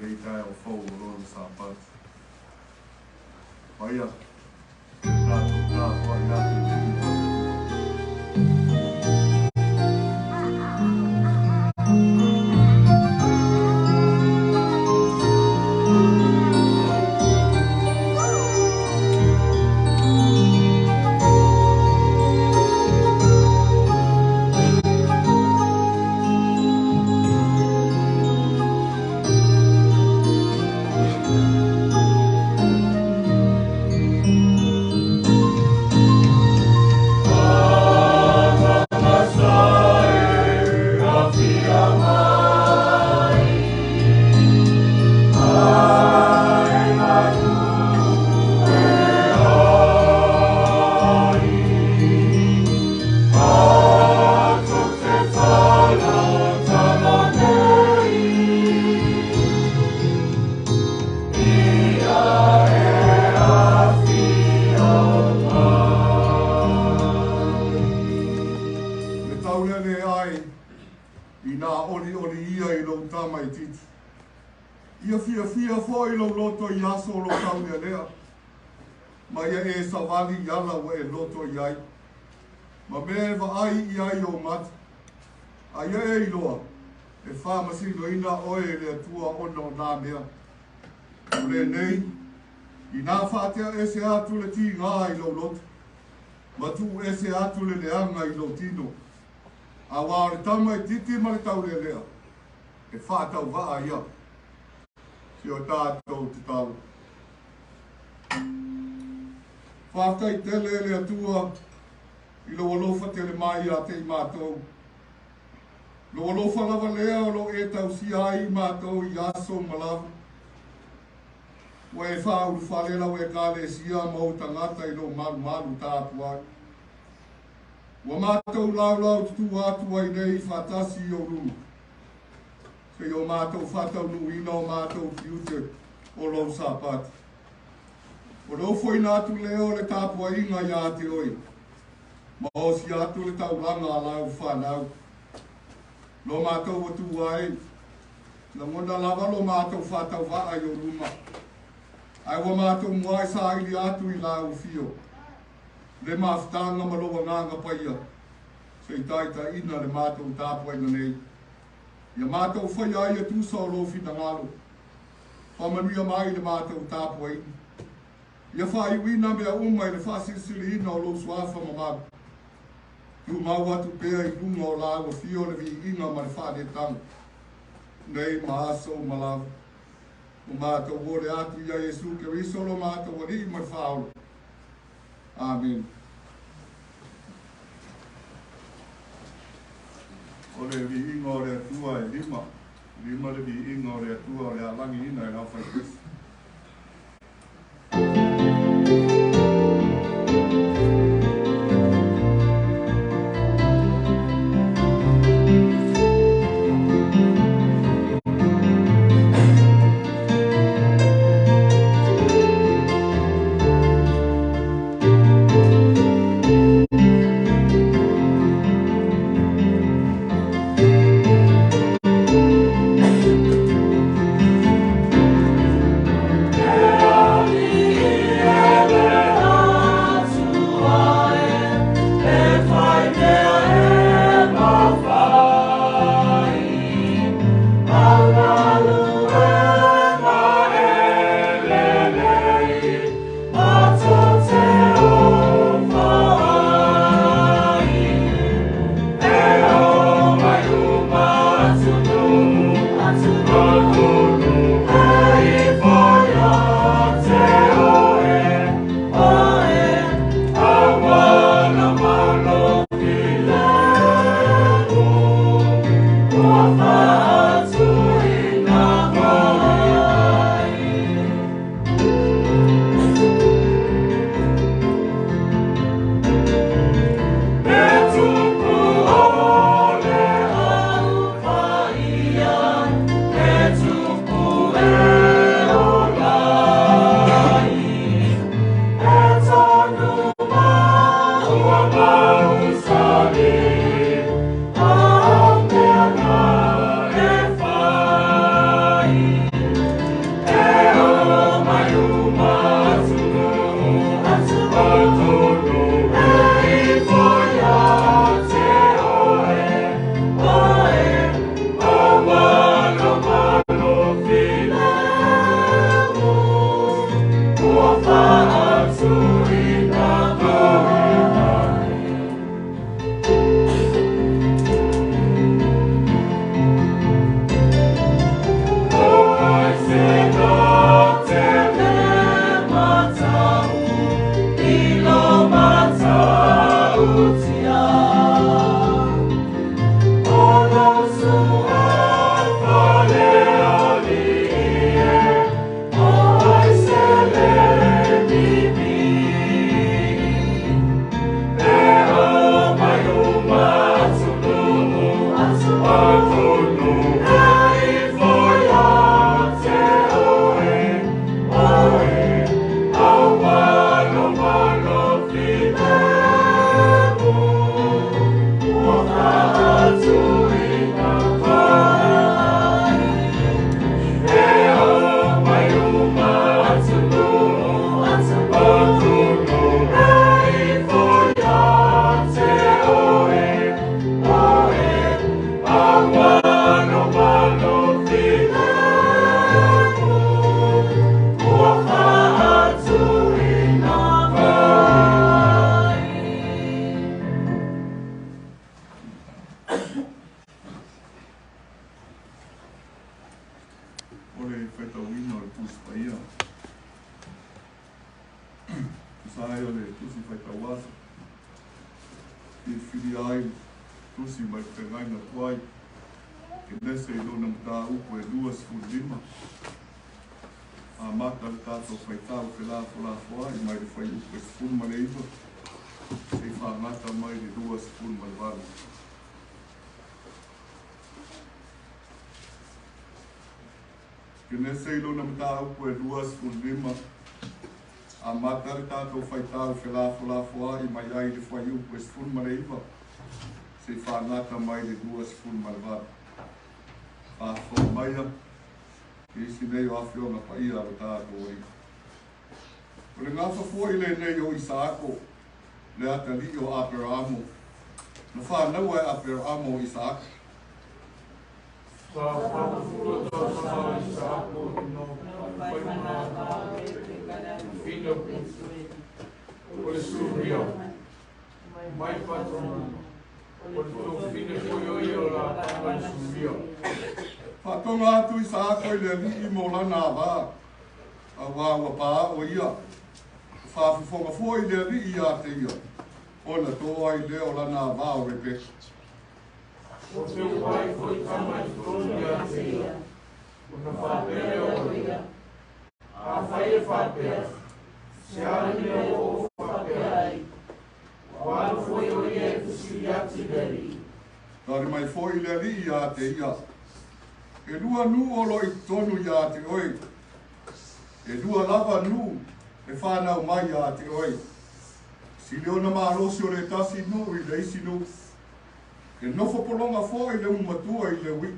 Lenei taeao fou o Lona Sapati. Paia, tatou tapuai atu i luma o le Atua. Le taulele ai inā olioli ia i lou tamaitiiti. Ia fiafia foi lou loto i aso o lou taulealea, ma ia e savali i ala ua e loto i ai, ma mea e vaai i ai ou mata. A ia e iloa, e faamasinoina oe e le Atua ona o nā mea. O lenei, inā faateaese atu le tigā i lou loto, ma tuuese atu le leaga i lou tino, auā o le tamaitiiti ma le taulealea, e faatauvaa ia. Si o tatou tatalo. Faafetai tele e le Atua i lou alofa tele mai ia te i matou. Lou alofa lava lea o lo o e tausia ai i matou i aso uma lava. Ua e faaulufale lau Ekalesia ma ou tagata i lou malumalu tapuai. Ua matou laulau tutū atu ai nei faatasi i ou luma, seia o matou faataunuuina o matou tiute o lou Sapati. O le ofoina atu lea o le tapuaiga ia te oe, ma osia atu le taulaga a lau fanau. Lo matou ua tu ai, lagona lava lo matou faatauvaa i ou luma, ae ua matou muai saili atu i lau afio, le mafutaga ma lou agaga paia, se i taitaiina le matou tapuaiga nei. Ia matou faia ai e tusa o lou finagalo, faamanuia mai le matou tapuaiga. Ia faaiuina mea uma i le faasilisiliina o lou suafa mamalu. Tumau atu pea i luga o lau afio le viiga ma le faaletaga, nei ma aso uma lava. Ua matou ole atu ia Iesu Keriso lo matou Alii ma le Faaola. Amene. O le viiga o le Atua e lima, lima le viiga o le Atua o le a lagiina e le aufaipesi. E le faitauina o le Tusi Paia. Tusa ai o le Tusi Faitau Aso, filifilia ai le Tusi mai Feagaiga Tuai, Kenese i lona mataupu e 25. Amata le tatou faitau felafolafoai mai le fuaiupu e 19 seia faagata mai le 28. Kenese i lona mataupu e 25, amata le tatou faitau felafolafoai mai ai le fuaiupu e 19 seia faagata mai le 28. Faafofoga maia isi nei o afioga paia a lo tatou Alii. O le gafa foi lenei o Isaako, le atalii o Aperamo, na fanaua e Aperamo o Isaako. Sa 80 tausaga o Isaako ina ua fai ma fafine o le Suria mai Patanarama. O le tuafafine foi o ia o Lapana le Suria. Faatoga atu Isaako i le Alii mo lana ava, auā ua paao ia. Ua faafofoga foi le Alii ia te ia, ona toa ai lea o lana ava o Rebeka. Ua feoai foi tama i totonu ia te ia, ona faapea lea o ia, Afai e faapea, se a le mea ua ou faapea ai? Ua alu foi o ia e fesili atu i le Alii. Tali mai foi le Alii ia te ia, E lua nuu o lo o i totonu ia te oe, e lua lava nuu e fanau mai ia te oe. Sili ona malosi o le tasi nuu i le isi nuu. E nofo pologa foi le umumatua i le ui'i.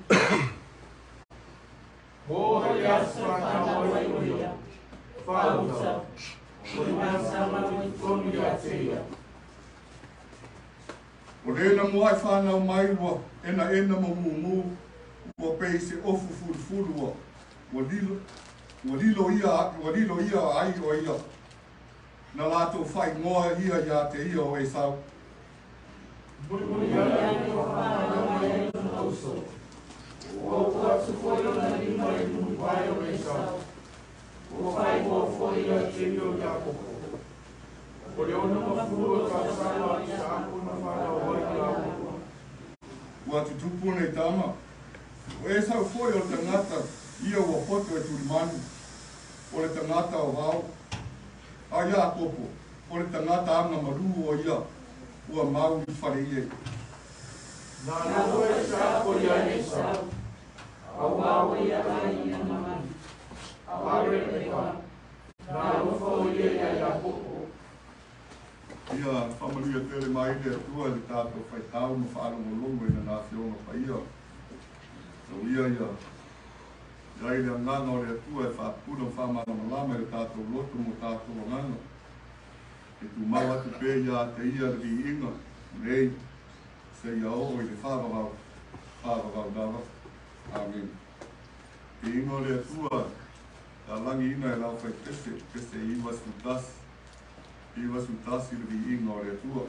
Oo i le aso fanau ai o ia, faauta, o le mea sa atu i totonu ia te ia. O le na muaʻi fanau mai ua enaena ma mumu, ua pei se ofu fulufulu ua ua lilo ua lilo ia ua lilo ia ai o ia na latou faaigoa ia ia te ia o Esau. Mulimuli ane ua fanau mai ai lona uso, ua uu atu foi lona lima i le mulivae o Esau, ua faaigoa foi ia te ia o Iakopo. O le 60 o tausaga o Isaako na fanau ai Iakopo. Ua tutupu nei tama. O Esau foi o le tagata ia ua poto e tulimanu, o le tagata o vao. A Iakopo, o le tagata agamalu o ia ua mau i faleie. Na alofa Isaako iā Esau, auā o ia aiga na manu, a Rebeka, na alofa o ia iā Iakopo. Ia faamanuia tele mai le Atua i le tatou faitau ma faalogologo i Lana Afioga Paia. Tau ia ia i ai le Agaga o le Atua e faapupula ma faamalamalama i le tatou loto ma o tatou agaga. E tumau atu pea ia te Ia le viiga nei seia oo i le faavavau, faavavau lava. Amene. Viiga o le Atua e alagiina e lau faipese, pese 91, 91 le viiga o le Atua.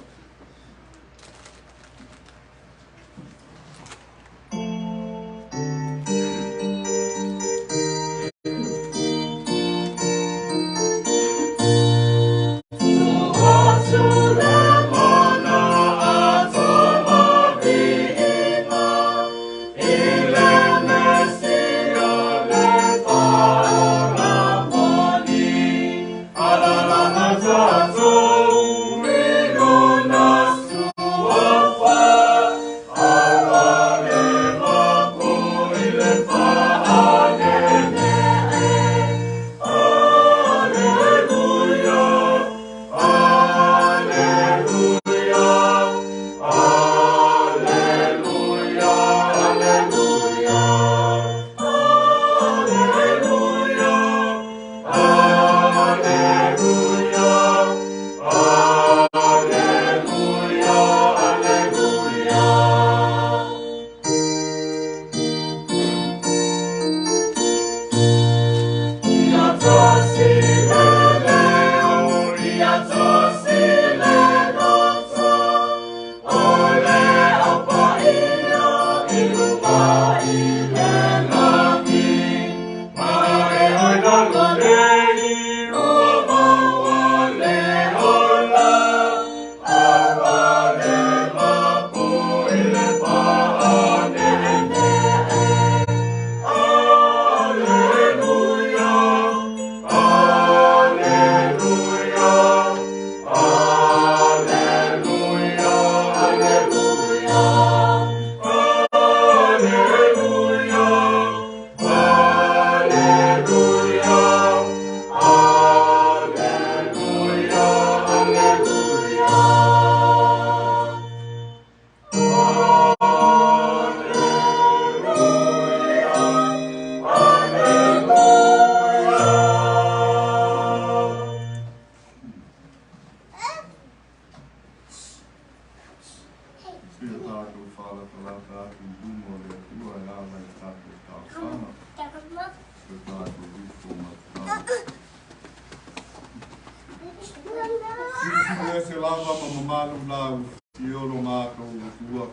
Ese lava ma mamalu lau Afio lo matou Atua.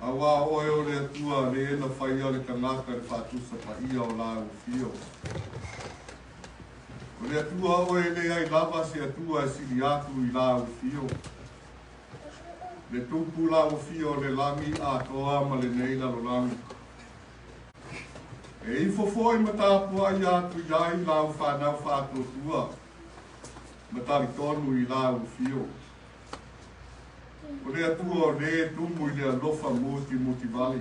Auā o oe o le Atua lē na faia le tagata i le faatusa paia o lau Afio. O le Atua oe e leai lava se Atua e sili atu i lau Afio. Le Tupu lau Afio o le lagi atoa ma lenei lalolagi. E ifo foi ma tapuai atu i ai lau fanau faatuatua ma talitonu i lau Afio. O le Atua o lē tumu i le alofa mutimutivale.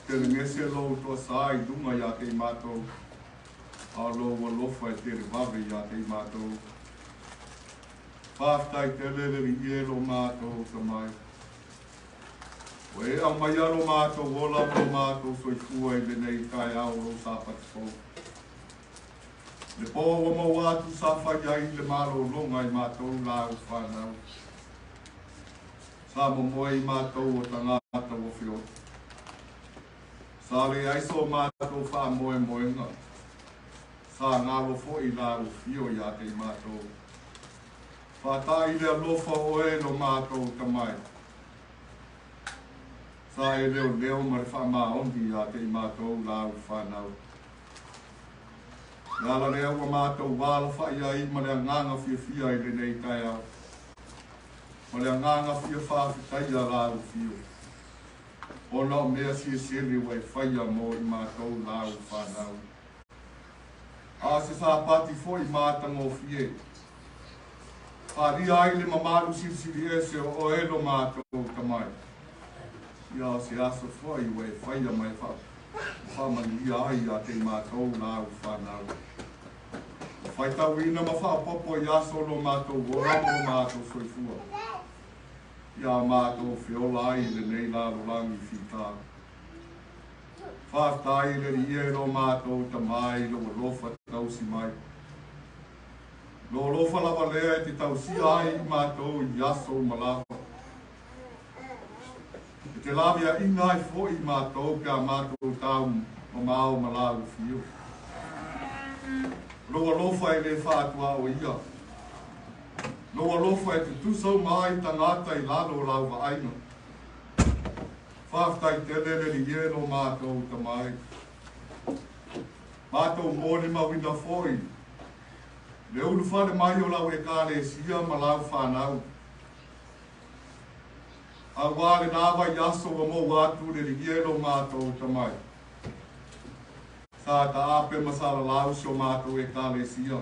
Telegese lou toasā i luga iā te i matou, a o lou alofa e televave iā te i matou. Faafetai tele le Alii e lo matou Tamai. Ua e aumaia lo matou ola ma lo matou soifua i lenei taeao o lou Sapati fou. Le po ua maua atu sa fai ai le malologa i matou lau fanau. Sa momoe i matou o tagata ua feoto. Sa leai so matou faamoemoega. Sa galo foi lau afio ia te i matou. Faata'i le alofa o oe lo matou Tamai. Sa e leoleo ma le faamaoni ia te i matou lau fanau. Le ala lea ua matou alafa'i ai ma le agaga fiafia i lenei taeao, ma le agaga fia faafetaia lau Afio, ona o mea siesiele ua e faia mo i matou lau fanau. A se Sapati foi matagofie, faaalia ai le mamalu silisili ese o oe lo matou Tamai. Ia o se aso foi ua e faia ma e faamanuia ai ia te i matou lau fanau. Ua faitauina ma faaopoopo i aso lo matou ola ma lo matou soifua, ia matou feola ai i lenei lalolagi fita. Faafetai i le Alii e lo matou Tama i lou alofa tausi mai. Lou alofa lava lea e te tausia ai i matou i aso uma lava. E te laveaiina ai foi i matou pe a matou tau mamao ma lau Afio. O lou alofa e le faatuaoia. Lou alofa e tutusa uma ai tagata i lalo o lau vaaiga. Faafetai tele le Alii e lo matou Tamai. Matou molimauina foi le ulufale mai o lau Ekalesia ma lau fanau. Auā lenā vaiaso ua maua atu le Alii e lo matou Tamai. Sa taape ma salalau si o matou Ekalesia.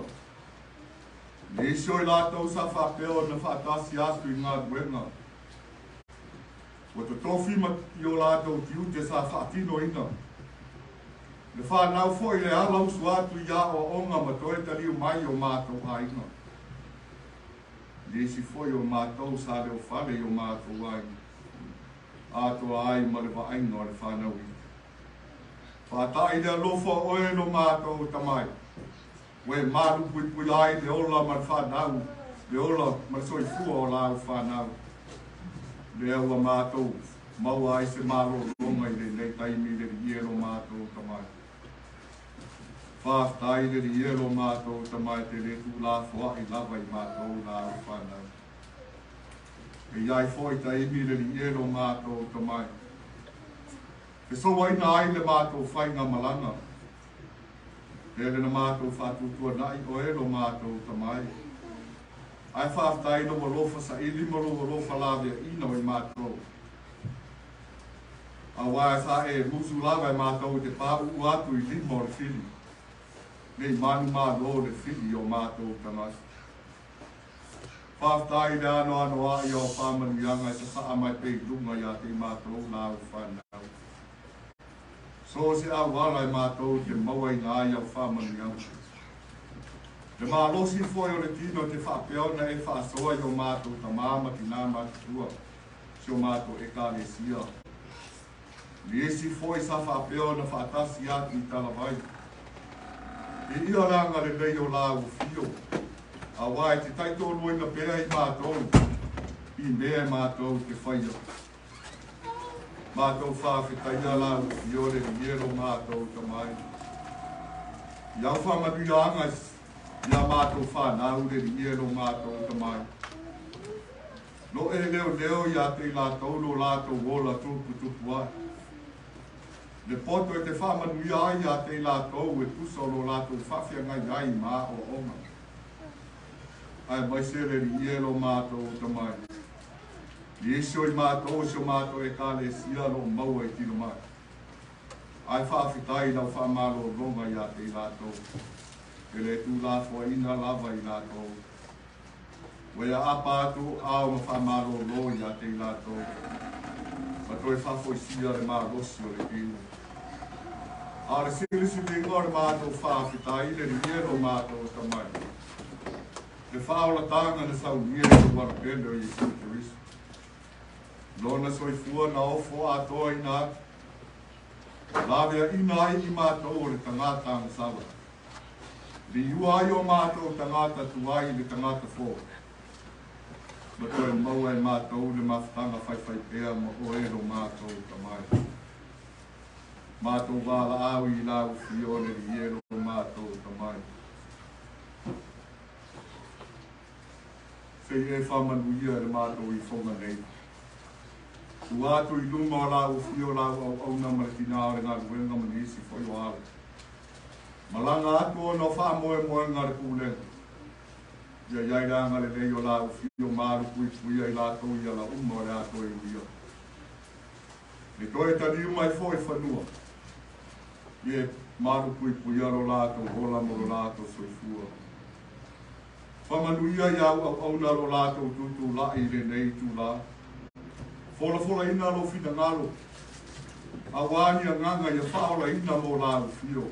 Nisi o i latou sa faapea ona faatasi atu i galuega. Ua totofi ma i o latou tiute sa faatinoina. Le fanau foi le ala usu atu i aoaoga ma toe taliu mai o matou aiga. Nisi foi o matou sa leofale i o matou aiga, atoa ai ma le vaaiga o le fanauina. Faata'i le alofa o oe lo matou Tamai, ua e malupuipuia ai le ola ma le fanau, le ola ma le soifua o lau fanau. Lea ua matou maua ai se malologa i lenei taimi le Alii e lo matou Tamai. Faafetai le Alii e lo matou Tamai te le tuulafoa'i lava i matou lau fanau. E i ai foi taimi le Alii e lo matou Tamai, fesouaina ai le matou faigamalaga. Tele na matou faatuatuana'i oe lo matou Tamai. Ae faafetai i lou alofa saili ma lou alofa laveaiina o i matou. Auā sa e musu lava e matou i te pāuu atu i lima o le fili, ne i manumalo le fili i o matou tagata. Faafetai i le anoanoa'i o au faamanuiaga e sasaa mai pea i luga iā te i matou lau fanau. So o se auala e matou te mauaina ai au faamanuiaga. Le malosi foi o le tino te faapea ona e faasoa i o matou tamā ma tinā matutua, si o matou Ekalesia. Nisi foi sa faapea ona faatasi atu i talavai. Viia le agalelei o lau Afio, auā e te taitoaluaina pea i matou i mea e matou te faia. Matou faafetaia lau Afio le Alii e lo matou Tamai. I au faamanuiaga Ia matou fanau le Alii e lo matou tamai. Lo e leoleo ia te i latou lo latou ola tuputupu ae. Le poto e te faamanuia ai ia te i latou e tusa o lo latou faafeagai ai ma aoaoga. Aemaise le Alii e lo matou tamai. Nisi o i matou o si o matou Ekalesia o lo o maua i tino mai. Ae faafetai i lau faamalologa ia te i latou, e le tuulafoaiina lava i latou. Ua e aapa atu ou ao ma faamalolo ia te i latou, ma toe faafoisia le malosi o le tino. A o le silisiliga o le matou faafetai i le Alii e lo matou atamai, le faaolataga na saunia i lou Alapele o Iesu Keriso. Lona soifua na ofo atoaina atu, laveaiina ai i matou o le tagata agasala. Liua ai o matou tagata tuai i le tagata fou. Ma toe maua e matou le mafutaga faifaipea ma oe lo matou tamai. Matou valaau i lau Afio le Alii e lo matou tamai. Sei e faamanuia i le matou ifoga nei. Tua atu i luma o lau afio lau auauna ma le tinā o le galuega ma nisi foi o alo. Malaga atu ona o faamoemoega a le Pulega. Ia i ai le agalelei o lau afio malupuipuia i latou i ala uma o le a toe uia. Le toe taliu mai foi i fanua. Ia malupuipuia lo latou ola ma lo latou soifua. Faamanuia i au auauna lo latou tutulai i lenei itulā. Folafolaina lou finagalo, auā ni agaga ia faaolaina mo lau afio.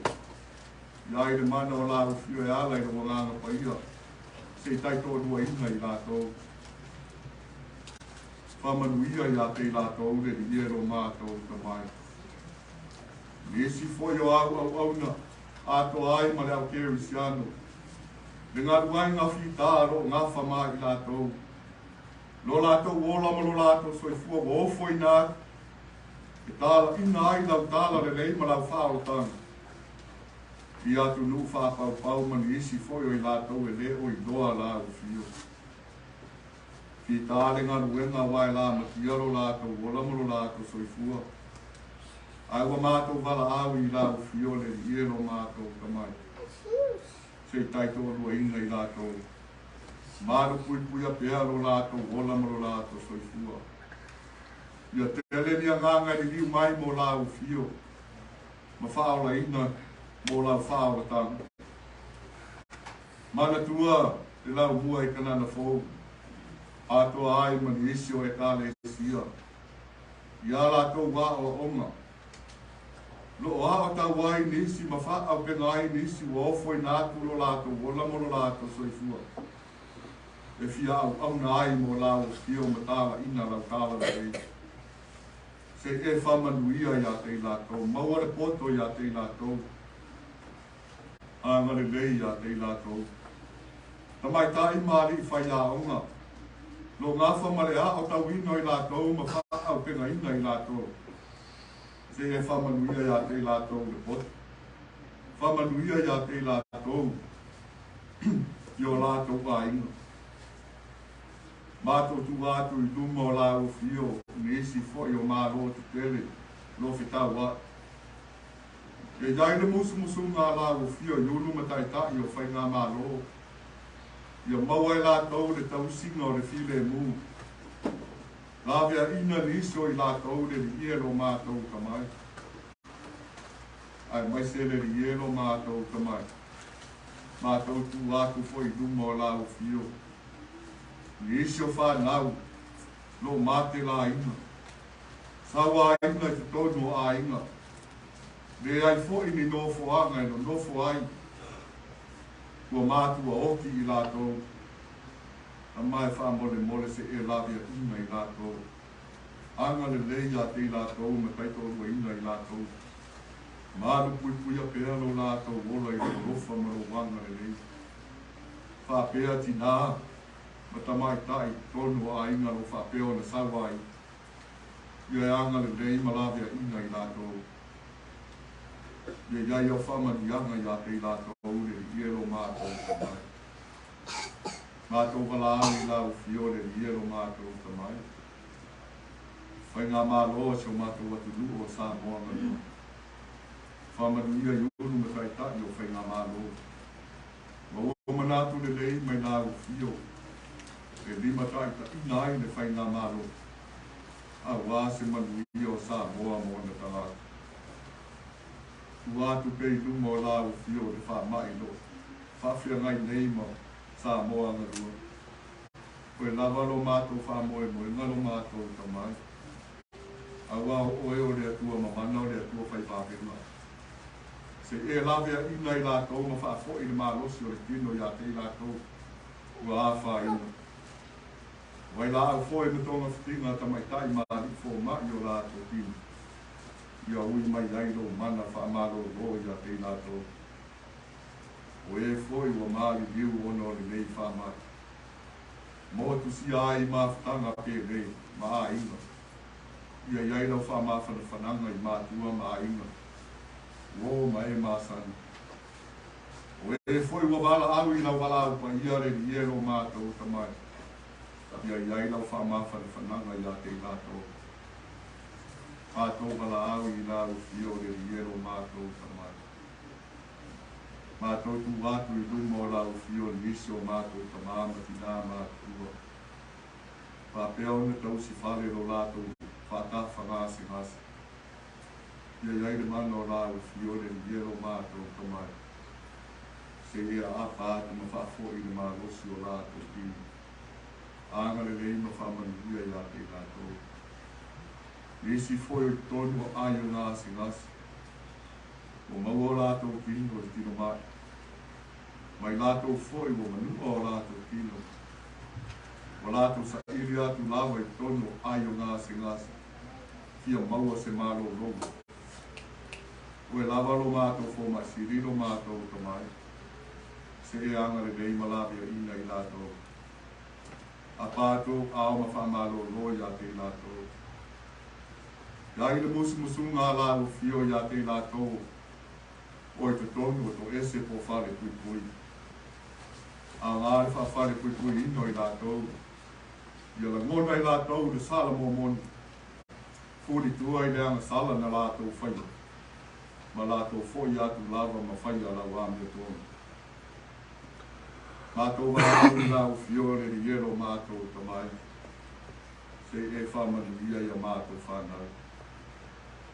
Ia ai le mana o lau afio e ala i lou Agaga Paia, se i taitoaluaina i latou. Faamanuia ia te i latou le Alii e lo matou tamai. Nisi foi o au auauna atoa ai ma le au kerisiano. Le galuaiga fitā lo o gafa ma i latou. Lo latou ola ma lo latou soifua ua ofoina atu, e talaina ai lau tala lelei ma lau faaolataga i atunuu faapaupau ma nisi foi o i latou e le o iloa lau afio. Fitā le galuega aua e lamatia lo latou ola ma lo latou soifua. Ae ua matou valaau i lau afio le Alii e lo matou tamai. Se i taitoaluaina i latou. Malupuipuia pea lo latou ola ma lo latou soifua. Ia tele ni agaga e liliu mai mo lau afio ma faaolaina mo lau faaolataga. Manatua le laumua i Kanana Fou, atoa ai ma nisi o Ekalesia i a latou aoaoga. Lo o aotau ai nisi ma faaupega ai nisi ua ofoina atu lo latou ola ma lo latou soifua e fia auauna ai mo lau afio ma talaina lau tala lelei. Se i e faamanuia ia te i latou, maua le poto ia te i latou, agalelei ia te i latou. Tamaitai ma alii faiaoga, lo gafa ma le aotauina o i latou ma faaupegaina i latou. Se e faamanuia ia te i latou le poto. Faamanuia ia te i latou i o latou aiga. Matou tua atu i luma o lau afio nisi foi o Malo tetele lo fetauai. Ia i ai le musumusuga a lau afio i ulu ma taitai o faigamalo, ia maua e latou le tausiga o le filemu. Laveaiina nisi o i latou le Alii e lo matou tamai. Aemaise le Alii e lo matou tamai. Matou tua atu foi i luma o lau afio. Nisi o fanau lo matelaina. Sauaina i totonu o aiga. Leai foi ni nofoaga e nonofo ai. Ua matua oti i latou. Tama e faamolemole se e laveaiina i latou. Agalelei ia te i latou ma taitoaluaina i latou. Malupuipuia pea lo latou ola i lou alofa ma lou agalelei. Faapea tinā ma tamaitai i totonu o aiga o lo o faapea ona sau ai. Ia e agalelei ma laveaiina i latou. Ia i ai au faamanuiaga ia te i latou le Alii e lo matou tamai. Matou valaau i lau Afio le Alii e lo matou Tamai. Faigamalo a si o matou atunuu o Samoa galua. Faamanuia i ulu ma taitai o Faigamalo. Maua manatu lelei mai lau Afio e limataitaiina ai le Faigamalo aua se manuia o Samoa ma ona tagata. Tua atu pea i luma o lau Afio le faamai o lo o faafeagai nei ma Samoa galua. Oe lava lo matou faamoemoega lo matou Tamai. Auā o Oe o le Atua mamana o le Atua fai vavega. Se i e laveaina i latou ma faafoi le malosi o le tino iā te i latou ua afaina. Vailaau foi ma togafitiga tamaitai ma alii fomai o latou tino, ia ui mai ai lou mana faamalolo iā te i latou. O e foi ua maliliu ona o lenei faamai. Motusia ai mafutaga pele ma aiga. Ia i ai lau faamafanafanaga i matua ma aiga, uō ma e masani. O e foi ua valaau i lau valaau paia le Alii e lo matou Tamai. Ia i ai lau faamafanafanaga iā te i latou. Matou valaau i lau Afio le Alii e lo matou Tamai. Matou tu atu i luma o lau Afio nisi o matou tamā ma tinā matutua. Faapea ona tausi fale lo latou faatafagasegase. Ia i ai le mana o lau Afio le Alii e lo matou Tamai. Se i e aapa atu ma faafoi le malosi o latou tino. Agalelei ma faamanuia iā te i latou. Nisi foi o i totonu o ai o gasegase. Ua maua o latou tino i le tino mai. Mai latou foi ua manua o latou tino. Ua latou saili atu lava i totonu o ai o gasegase, fia maua se malologa. Oe lava lo matou fomai sili lo matou tamai, se e agalelei ma laveaiina i latou. Apa atu ou ao ma faamalolo iā te i latou. Ia i le musumusuga a lau afio iā te i latou o i totonu o toese po o fale puipui. Aoga le faafale puipuiina o i latou, ia lagona i latou le sala momoni, fuli tua i le agasala na latou faia, ma latou foi atu lava ma faia lau amiotonu. Matou valaau i lau afio le Alii e lo matou Tamai. Se i e faamanuia i a matou fanau.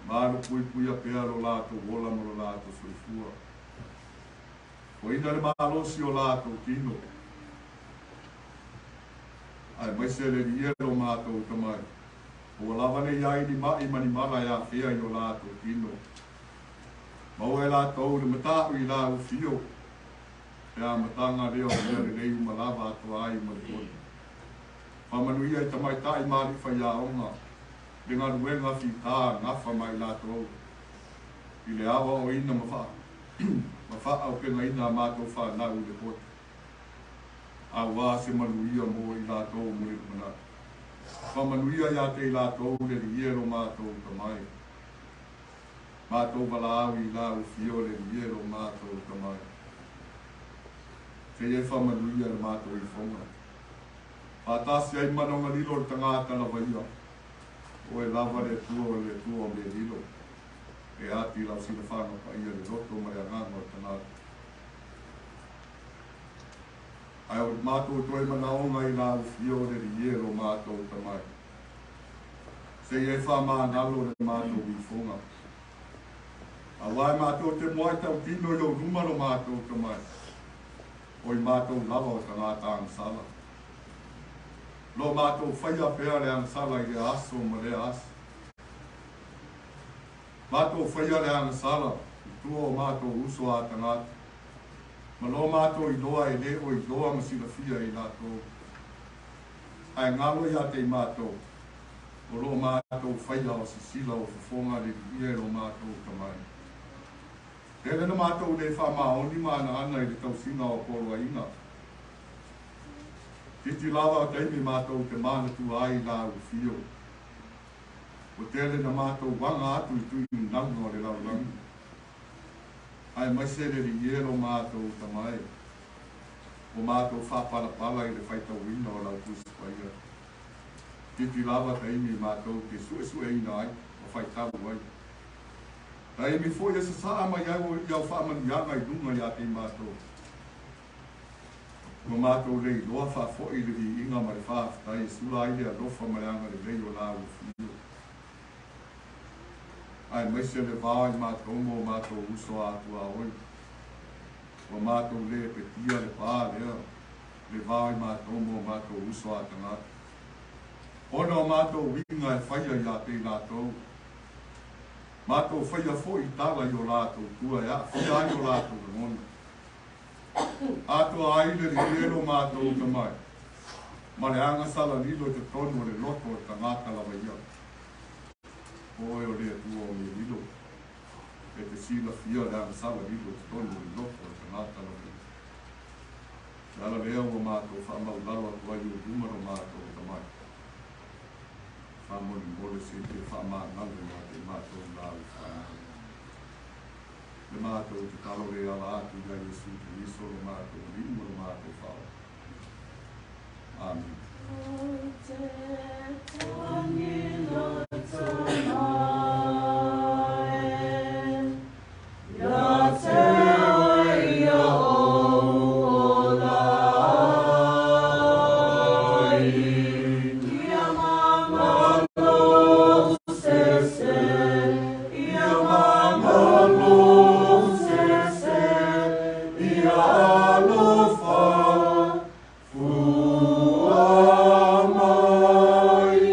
Malupuipuia pea lo latou ola ma lo latou soifua. Foina le malosi o latou tino, aemaise le Alii e lo matou Tamai, ua lava nei ai ni maʻi ma ni mala e afea i o latou tino. Maua e latou le mataʻu i lau afio, le amataga lea o mea lelei uma lava atoa ai ma le poto. Faamanuia i tamaitai ma alii faiaoga le galuega fitā gafa ma i latou i le aoaoina ma fa ma faaaupegaina a matou fanau i le poto auā se manuia mo i latou mo le lumanai. Faamanuia iā te i latou le Alii e lo matou Tamai. Matou valaau i lau Afio le Alii e lo matou Tamai. Kei e faamanuia le matou ifoga. Faatasi ai manaoga lilo o le tagata lava ia. Oe lava le Atua o le Atua o mea lilo, e ati lau silafaga paia le loto ma le agaga o le tagata. Ae o matou toe manaoga i lau Afio le Alii e lo matou Tamai. Se i e faamagalo le matou ifoga. Auā e matou te moa i tautino i ou luma lo matou Tamai. O i matou lava o tagata agasala. Lo matou faia pea le agasala i lea aso ma lea aso. Matou faia le agasala i tua o matou uso a tagata, ma lo matou iloa e le o iloa ma silafia e i latou. Ae galo iā te i matou, o lo matou faia o sisila o fofoga le liia e lo matou Tamai. Tele na matou le faamaoni ma anaana i le tausiga o poloaiga. Titi lava o taimi matou te manatua ai i lau afio. Ua tele na matou aga atu i tuinauga o le lalolagi. Aemaise le Alii e lo matou Tama e. Ua matou faapalapala i le faitauina o lau Tusi Paia. Titi lava taimi matou te suesueina ai ma faitau ai. Taimi foi e sasaa mai ai i au faamanuiaga i luga ia te i matou. Ua matou le iloa faafoi le viiga ma le faafetai e sula ai le alofa ma le agalelei o lau afio. Aemaise le va i matou ma o matou uso a tuaoi. Ua matou le petia le pa lea, le va i matou ma o matou uso a tagata. Ona o matou uiga e faia ia te i latou. Matou faia foi tala i o latou tua e aafia ai o latou lagona. Atoa ai le lilelo matou tamai. Ma le agasalalilo i totonu o le loto o le tagata lava ia. O oe o le Atua o mea lilo, e te silafia le agasalalilo i totonu o le loto o le tagata lava ia. Le ala lea ua matou faamaulalo atu ai i ou luma lo matou tamai. Faamolemole se i te faamagalo ia te i matou lau fanau. Le matou tatalo le ala atu ia Iesu Keriso lo matou Alii ma lo matou Faaola. Amene. Ou te tagi loto mai, ia te oe ia ou ola ai. Ia magalo sese, ia magalo sese, ia alofa fua mai.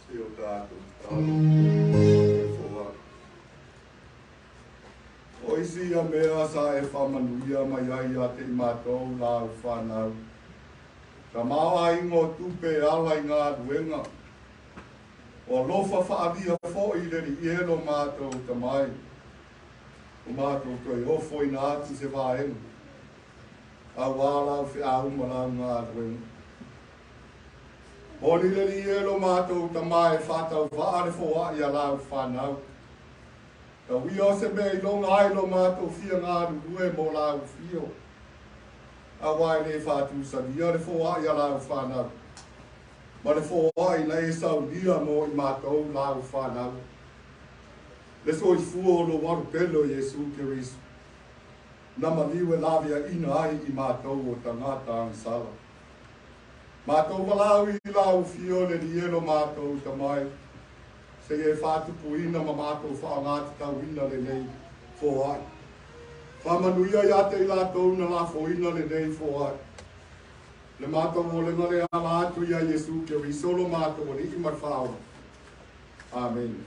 Si o tatou tatalo e foai. O isi ia mea sa e faamanuia mai ai ia te i matou lau fanau, tamaoaiga o tupe e ala i galuega, o alofa faaalia foi i le Alii e lo matou tamai, ua matou toe ofoina atu se vaega auā lau feau ma lau galuega. Moni le Alii e lo matou Tama e faatauvaa le foai a lau fanau. Tau ia o se mea iloga ai lo matou fia galulue mo lau afio, auā e le faatusalia le foai a lau fanau ma le foai na e saunia mo i matou lau fanau. Le soifua o lou Alo pele o Iesu Keriso, na maliu e laveaiina ai i matou o tagata agasala. Matou valaau i lau afio le Alii e lo matou Tamai, seia e faatupuina ma matou faaaogatatauina lenei foai. Faamanuia ia te i latou na lafoina lenei foai. Le matou olega le ala atu ia Iesu Keriso lo matou Alii ma le Faaola. Amene.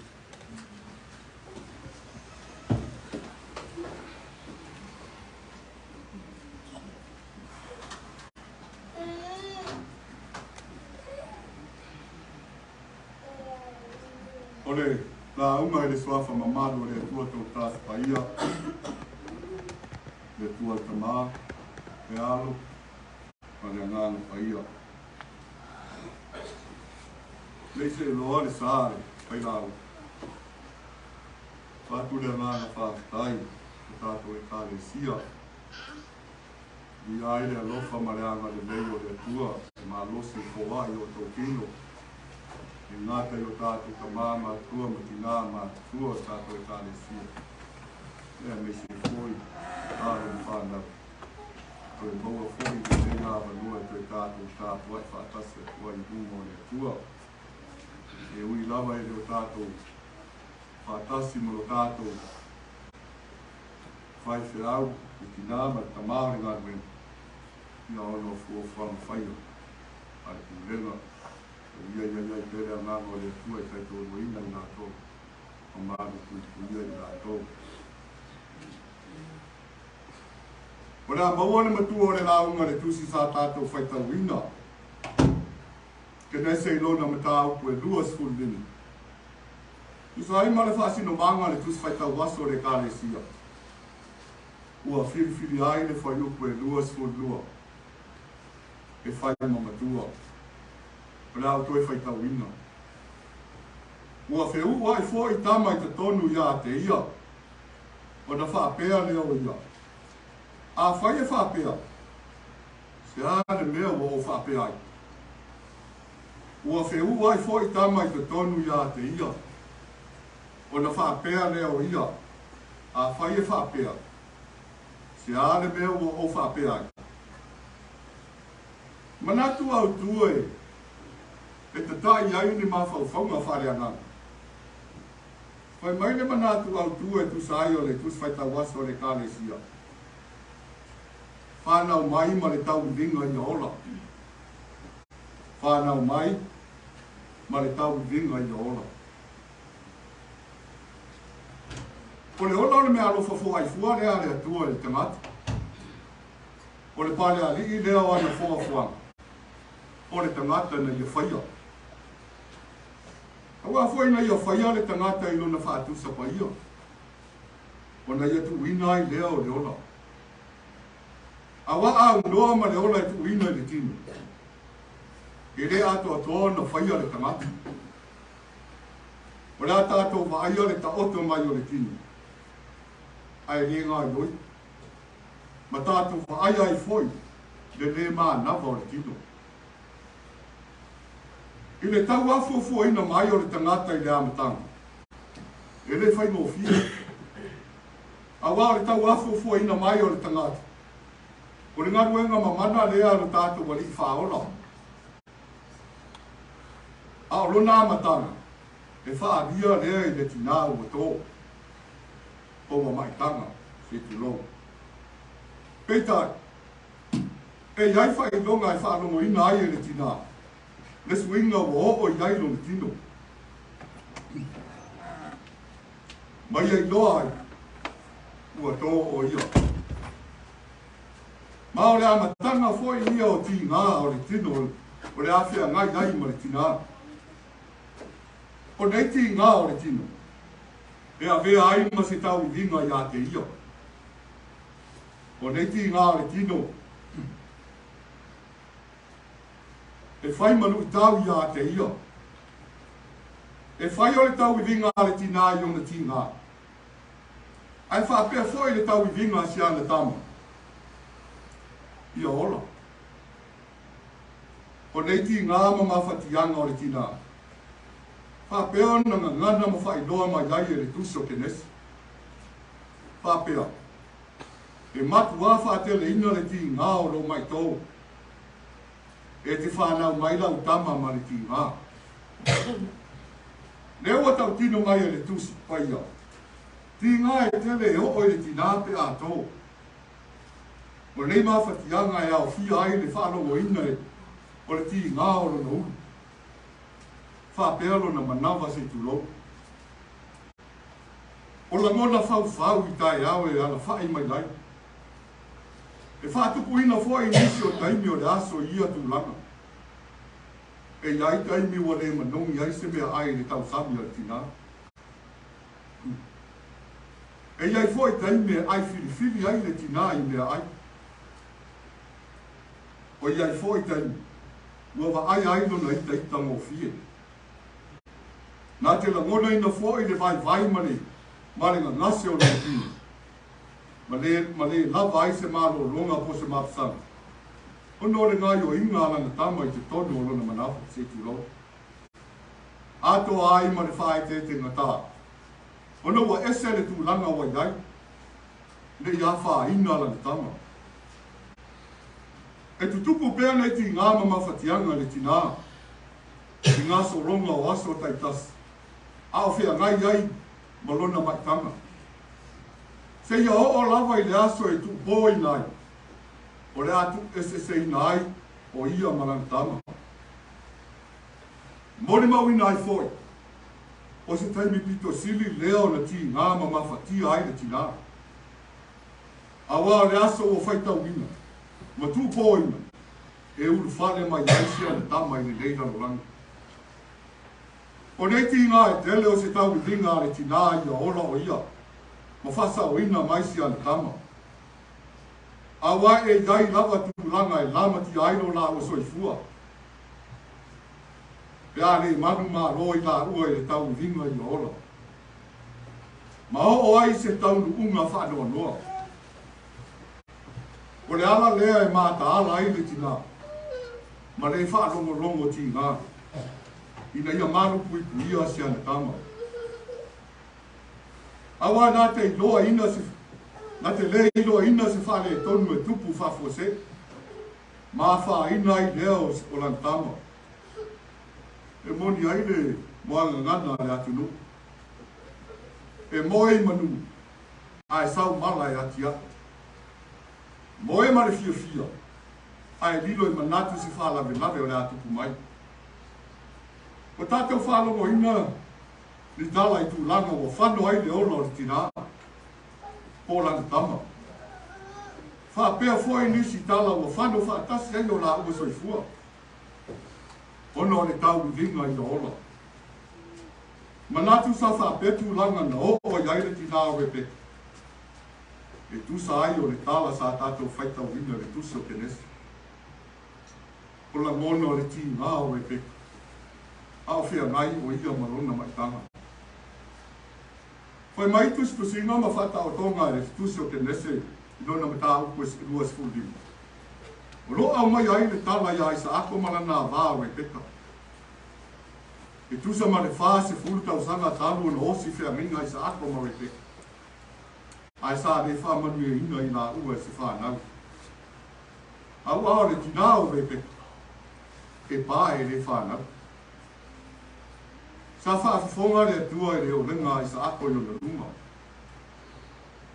O le lauga i le Suafa mamalu o le Atua Tautas Paia, le Atua le Tama, le Alo, ma le Agaga Paia. Lei se iloa le sa le failau. Avatu le agaga faafetai i tatou Ekalesia. Viia ai le alofa ma le agalelei o le Atua e malosi e foai i o outou tino, e gata i o tatou tama matutua ma tina matutua o tatou Ekalesia, aemaise foi alo ma fanau. Toe maua foi lenei avanoa e toe tatou tapuai faatasi atu ai i luma o le Atua. E ui lava e le o tatou faatasi ma lo tatou faifeau, le tinā ma le tamā o le galuega, ia ona o fuafuaga faia a le Pulega, o ia i ai ai pea le agaga o le Atua e taitoaluaina i latou ma malupuipuia i latou. O le a maua le matua o le lauga le tusi sa tatou faitauina, Kenese i lona mataupu e 25. Tusa ai ma le faasinomaga a le Tusi Faitauaso o le Ekalesia, ua filifili ai le fuaiupu e 22 e fai ma matua. O le a ou toe faitauina. Ua feuʻuaʻi foi tama i totonu iā te ia, ona faapea lea o ia, Afai e faapea, se a le mea ua ou faapea ai? Ua feuʻuaʻi foi tama i totonu iā te ia, ona faapea lea o ia, Afai e faapea, se a le mea ua ou faapea ai? Manatu autu e e tataʻi ai ni mafaufauga faaleagaga. Fai mai le manatu autu e tusa ai o le Tusi Faitauaso a le Ekalesia, Fanau mai ma le tauiliga ia ola. Fanau mai. ma le tauiviga ia ola. O le ola o le meaalofa foaifua lea a le Atua i le tagata. O le palealii lea o ana foafoaga, o le tagata na ia faia. Aua foi na ia faia le tagata i lona faatusa paia, ona ia tuuina ai lea o le ola. Aua a aunoa ma le ola e tuuina i le tino, e le atoatoa ona faia le tagata. O le a tatou vaaia le taoto mai o le tino, ae le gaoioi, ma tatou vaaia ai foi le lē manava o le tino. I le tauafuafuaina mai o le tagata i le amataga, e le faigofie, aua o le tauafuafuaina mai o le tagata, o le galuega mamana lea a lo tatou Alii Faaola. A o lona amataga, e faaalia lea i le tinā ua tō, po ua maitaga, se i tulou. Peitai, e i ai faailoga e faalogoina ai e le tinā le suiga ua oo i ai lona tino. Ma ia iloa ai ua tō o ia. Ma o le amataga foi ia o tigā o le tino o le a feagai ai ma le tinā. O nei tigā o le tino, e avea ai ma se tauiviga iā te ia. O nei tigā o le tino, e fai ma luitau iā te ia. E fai o le tauiviga a le tinā i ona tigā, Ae faapea foi le tauiviga a si ana tama, ia ola. O nei tigā ma mafatiaga o le tinā, faapea ona gagana ma faailoa mai ai e le Tusi o Kenesi. Faapea, E matuā faateleina le tigā o lou maitō, e te whanau mai lau tama ma le tigā. Lea ua tautino mai e le Tusi Paia, Tigā e tele e oo i le tinā pe a tō. O lenei mafatiaga e aofia ai le faalogoina o le tigā o lona ulu, faapea lona manava se i tulou. O lagona faufau i taeao e alafai mai ai. E faatupuina foi nisi o taimi o le aso i ia tulaga. E i ai taimi ua le manogi ai se meaai i le tausami a le tinā. E i ai foi taimi e ʻai filifili ai le tinā i meaai. O i ai foi taimi ua vaaia ai lona itaita gofie. Na te lagonaina foi le vaivai ma le ma le gagase o lona tino, ma le ma le lava ai se malologa po o se mapusaga, ona o le gaoioiga a lana tama i totonu o lona manava, se i tulou. Atoa ai ma le faaeteetegatā, ona ua ese le tulaga ua i ai, ne i afaina lana tama. E tutupu pea nei tigā ma mafatiaga i le tinā, i ngā sologa o aso taitasi, a o feagai ai ma lona maitaga. Seia oo lava i le aso e tuupōina ai, o le a tuueseeseina ai o ia ma lana tama. Molimauina ai foi, o se taimi pito sili lea ona tigā ma mafatia ai le tinā. Aua o le aso ua faitauina ma tuupōina e ulufale mai ai si ana tama i lenei lalolagi. O nei tigā e tele o se tauiviga a le tinā ia ola o ia ma faasaoina mai si ana tama. Aua e i ai lava tulaga e lamatia ai lo lāua soifua, pe a le manumalo i lāua i le tauiviga ia ola. Ma oo ai se taunuuga faanoanoa. O le ala lea e mataala ai le tinā ma le faalogologo tigā ina ia malupuipuia si ana tama. Aua na te iloaina se na te le iloaina se faaletonu e tupu faafuasei ma afaina ai lea o, o lana tama. E moni ai le moagagana a le atunuu. E moe i manu, ae sau mala e atiae. Moe ma le fiafia, ae lilo i manatu se faalavelave o le a tupu mai. Ua tatou faalogoina ni tala i tulaga ua fano ai le ola o le tinā po o lana tama. Faapea foi nisi tala ua fano faatasi ai o laua soifua ona o le tauiliga ina ola. Manatu sa faapea tulaga na oo i ai le tinā o Rebeka e tusa ai o le tala sa tatou faitauina i le Tusi o Kenese. O lagona o le tiga o Rebeka, a o feagai o ia ma lona maitaga. Fai mai tusitusiga ma faataotoga e le Tusi o Kenese i lona mataupu e 25. O lo o aumaia ai le tala iā Isaako ma lana ava o Rebeka. E tusa ma le 40 tausaga talu ona osi feagaiga a Isaako ma Rebeka, ae sa le faamanuiaina i laua e se fanau. Auā o le tinā o Rebeka, e pā e le fanau. Sa faafofoga le Atua i le olega a Isaako i lona luma.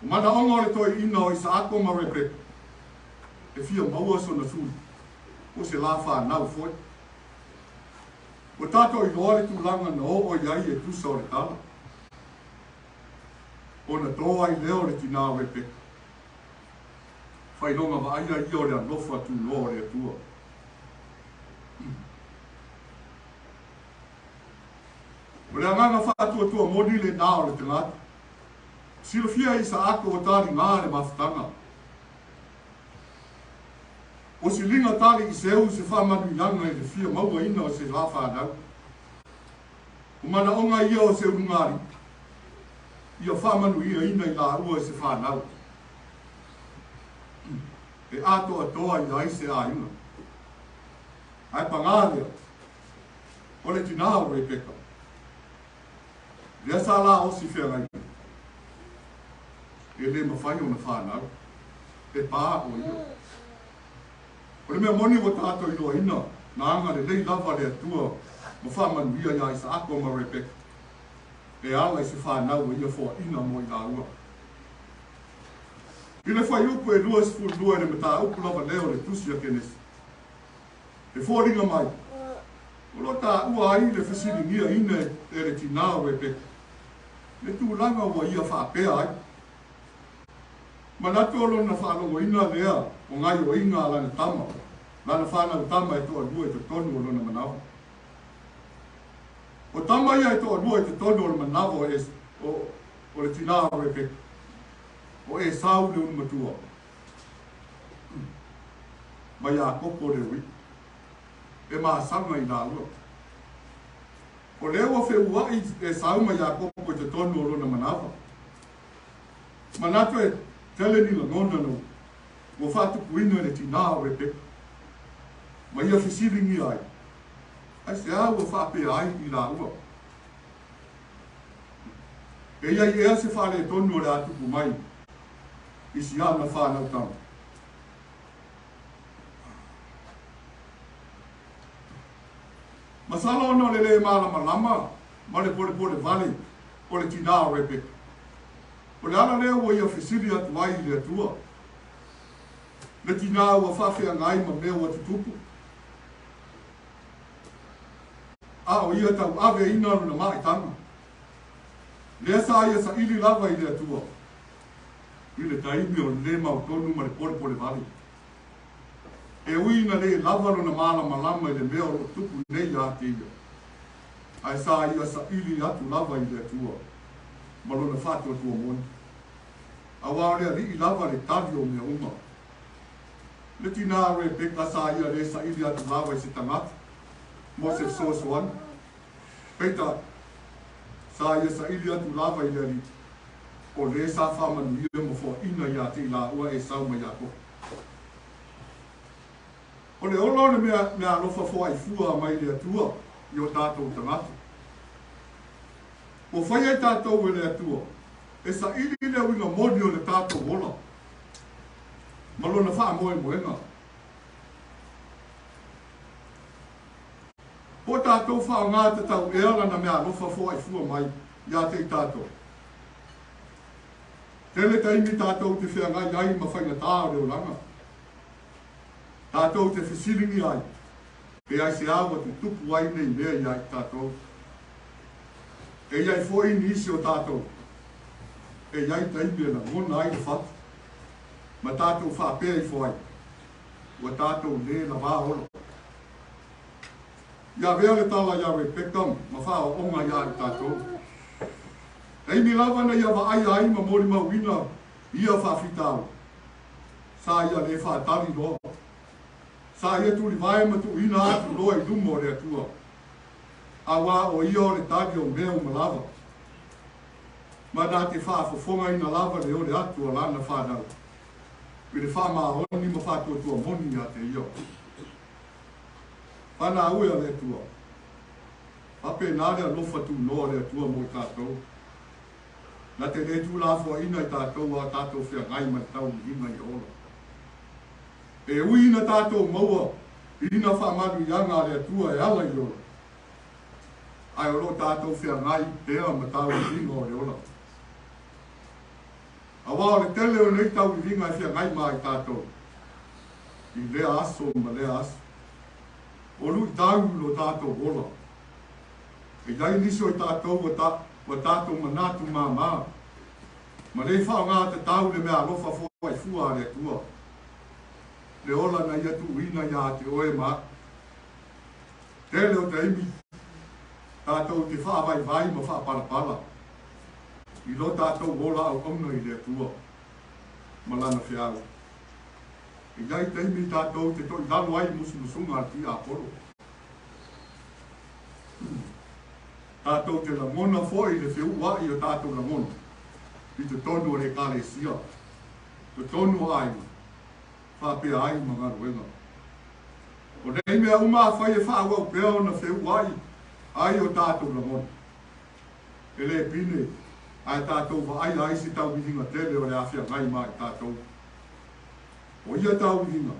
O manaoga o le toeaina o Isaako ma Rebeka, e fia maua sona suli, po o se lā fanau foi. Ua tatou iloa le tulaga na oo i ai e tusa o le tala. Ona tō ai lea o le tinā o Rebeka. Faailoga vaaia ia o le alofa tunoa o le Atua. O le agaga faatuatua moni lenā o le tagata. Silafia e Isaako ua taligā le mafutaga. Ua siliga tali i seu se faamanuiaga i le fia mauaina o se la fanau. O manaoga ia o se ulugalii, ia faamanuiaina i laua i se fanau e atoatoa i ai se aiga. Ae pagā lea, o le tinā o Rebeka, lea sa la osi feagaiga, e le mafai ona fanau, e pā o ia. O le mea moni ua tatou iloaina, na agalelei lava le Atua ma faamanuia iā Isaako ma Rebeka, e ala i se fanau o ia foaina mo i laua. I le fuaiupu e 22 i le mataupu lava lea o le Tusi a Kenesi, e foliga mai, o lo o taua ai le fesiligiaina e le tinā o Rebeka, le tulaga ua ia faapea ai. Manatu o lona faalogoina lea o gaioiga a lana tama, lana fanau tama e toalua i totonu o lona manawa. O tama ia e toalua i totonu o le manawa o, es, o, o le tinā o Rebeka, o Esau le ulumatua, ma Iakopo le uiʻi, e masaga i lāua. O lea ua feuaʻi Esau ma Iakopo i totonu o lona manawa. Manatu e tele ni lagona na ua faatupuina e le tinā o Rebeka, ma ia fesiligia ai, Aisea ua faapea ai i lāua? E i ai ea se faaletonu o le a tupu mai i si ana whānau tama? Masalo ona o le lē malamalama ma le polepole vale o le tinā o Rebeka. O le ala lea ua ia fesili atu ai i le Atua, Le tinā ua faafeagai ma mea ua tutupu, a o ia tauaveina lona maitaga. Lea sa ia saili lava i le Atua i le taimi o le lē mautonu ma le polepole vale. E ui ina lē lava lona malamalama i le mea o lo o tupu nei iā te ia, ae sa ia saili atu lava i le Atua ma lona faatuatua moni, auā o le Alii lava le tali o mea uma. Le tinā a Rebeka sa ia lē saili atu lava i se tagata mo se fesoasoani, peitai, sa ia saili atu lava i le Alii, o lē sa faamanuia ma foaina iā te i lāua Esau ma Iakopo. O le ola o le mea meaalofa foaifua mai le Atua i o tatou tagata. Ua fai ai tatou e le Atua e saili le uiga moni o le tatou ola ma lona faamoemoega. Po o tatou faaaoga tatau ea lana meaalofa foaifua mai iā te i tatou. Tele taimi tatou te feagai ai ma faigatā o le olaga. Tatou te fesiligia ai, Pe aisea ua tutupu ai nei mea iā i tatou? E i ai foi nisi o tatou e i ai taimi e lagona ai le fatu, ma tatou faapea ifo ai, ua tatou lē lavā ola. Ia avea le tala iā Rebeka ma faaoaoga iā i tatou. Taimi lava na ia vaaia ai ma molimauina ia faafitauli, sa ia lē faatali loa. Sa ia tulivae ma tuuina atu loa i luma o le Atua, auā o Ia o le tali o mea uma lava, ma na te faafofogaina lava le ole atu a Lana fanau i le faamaoni ma faatuatua moni ia te Ia. Fanau e a le Atua, faapena le alofa tunoa o le Atua mo i tatou. Na te lē tuulafoaina i tatou a o tatou feagai ma le tauiliga ia ola. E ui ina tatou maua ina faamanuiaga a le Atua e ala i le ola, ae o lo o tatou feagai pea ma tauiliga o le ola. Auā o le tele o nei tauiliga e feagai ma ai tatou i lea aso ma lea aso, o luitau i lo tatou ola. E i ai nisi o i tatou ua tatou manatu māmā ma le faaaoga tatau le meaalofa foaifua a le Atua, le ola na ia tuuina iā te oe ma aʻu. Tele o taimi, tatou te faavaivai ma faapalapala i lo tatou ola auauna i le Atua ma Lana feau. E i ai taimi tatou te toilalo ai i musumusuga a le tiapolo. Tatou te lagona foi le feuʻuaʻi o tatou lagona i totonu o le Ekalesia, totonu o aiga, faapea ai ma galuega. O nei mea uma afai e faaauau pea ona feuʻuaʻi ai o tatou lagona, e lē pine ae tatou vaaia ai se tauiliga tele o le a feagai ma i tatou. O ia tauiliga,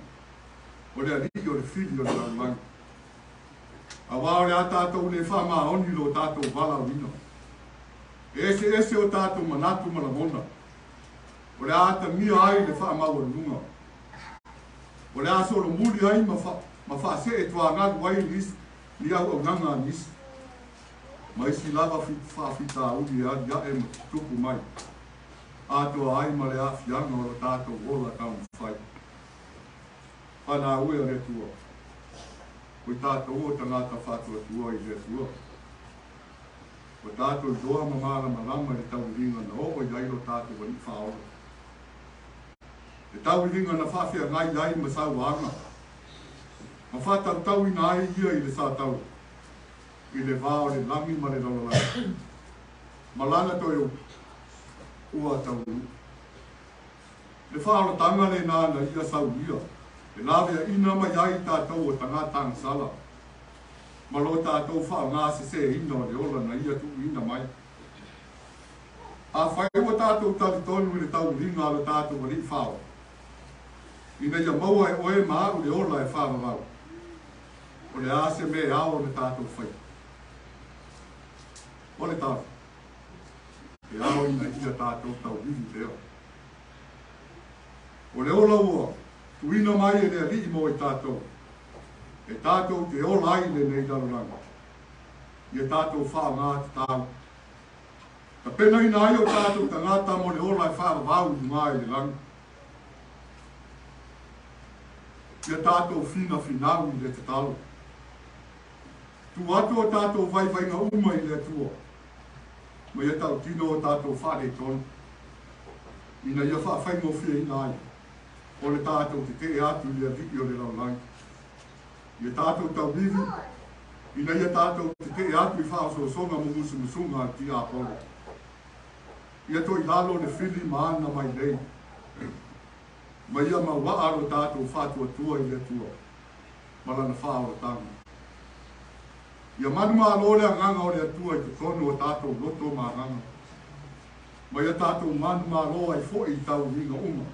o le alii o le fili o le lalolagi. Auā o le a tatou lē faamaoni lo tatou valaauina. E eseese o tatou manatu ma lagona, o le a atagia ai le faamaualuluga. O le a solomuli ai ma, fa, ma faasee tuagalu ai nisi, ni auaunaga a nisi, ma isi lava faafitauli e aliaʻe ma tutupu mai, atoa ai ma le aafiaga o lo tatou ola taumafai. Fanau e a le Atua, o i tatou o tagata faatuatua i le Atua. Ua tatou iloa ma malamalama i le tauiliga na oo i ai lo tatou Alii Faaola. Le tauiliga na faafeagai ai ma sauaga, ma faatautauina ai ia i le sataua, i le va o le lagi ma le lalolagi, ma lana toe upu, ua taunuu. Le faaolataga lenā na ia saulia, e laveaina mai ai i tatou o tagata agasala, ma lo tatou faaaogasesēina o le ola na ia tuuina mai. Afai ua tatou talitonu i le tauiliga a lo tatou Alii Faaola, ina ia maua e oe ma aʻu le ola e faavavau, o le a se mea e ao ona tatou faia? O le tali, e ao ina ia tatou tauili lea. O le ola ua tuuina mai e le Alii mo i tatou, e tatou te ola ai i lenei lalolagi, ia tatou faaaoga tatau. Tapenaina ai o tatou tagata mo le ola e faavavau i luga i le lagi. Ia tatou finafinau i le tatalo. Tuu atu o tatou vaivaiga uma i le Atua, ma ia tautino o tatou faaletonu, ina ia faafaigofieina ai o le tatou tetee atu i le Alii o le lalolagi. Ia tatou tauivi, ina ia tatou tetee atu i faaosoosoga ma musumusuga a le tiapolo. Ia toilalo le fili ma ana mailei, ma ia mauaa lo tatou faatuatua i le Atua ma Lana faaolataga. Ia manumalo le agaga o le Atua i totonu o tatou loto ma agaga, ma ia tatou manumalo ai foi i tauiliga uma.